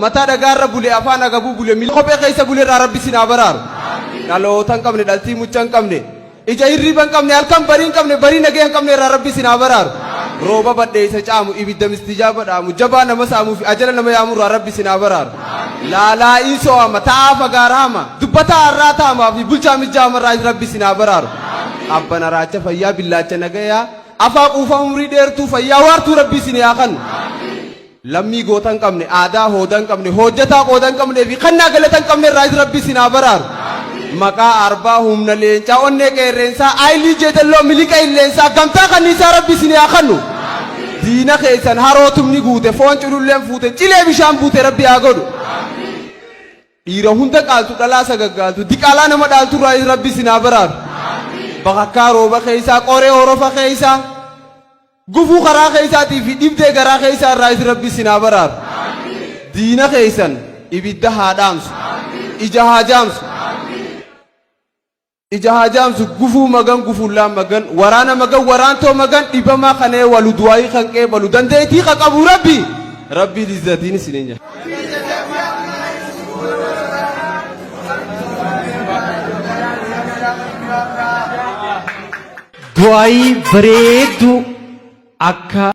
Mataa dhagaarra bule afaan agabuu bule miila kophee keessa bule irraa rabbi isin haa baraaru. Dhaloota hin qabne dhaltii mucha hin qabne ija hirriiba hin qabne halkan barii hin qabne barii nagaya hin qabne irraa rabbi isin haa baraaru. Rooba badheessa caamu ibidda mistijaaba dhaamu jabaa nama saamuu fi ajala nama yaamu irraa rabbi isin haa baraaru. Laalaa'ii so'ama ta'aa fagaaraama dubbataa arraa taamaa fi bulchaa mijjaama irraa rabbi isin haa baraaru. Abbana raacha fayyaa billaacha nagayaa afaa quufa umrii dheertuu fayyaa waartuu rabbi isin haa kannu. Lammii goota hin qabne, aadaa hooda hin qabne, hoojjataa qooda hin qabnee fi kannaa galata hin qabne irraayis Rabbi isin haa baraaru. Maqaa arbaa, humna leencaa, onnee qeerreensaa, aylii jeedalloo, miliqa illeensaa, gamtaa kanniisaa Rabbi isinii haa kannu. Diina keessan haroo tumni guute, foon cululleen fuute, cilee bishaan buute Rabbi haa godhu. Dhiira hunda qaaltu dhalaa sagaggaaltu diqaalaa nama dhaaltu irraa rabbi isin haa baraaru. Bakakkaa rooba keessaa qoree horofa keessaa gufuu karaa keessaatii fi dhibdee garaa keessaa irraa rabbi isin haa baraaru. Diina keessan ibidda haa dhaamsu. Ija haa jaamsu. Ija haa jaamsu gufuu magan gufullaan magan waraana magan waraantoo magan dhibamaa kanee walu du'aayii kan qeebalu dandeettii ka qabu rabbi rabbii lizzatiin isiniin jedha. Du'aayii bareedduu akka.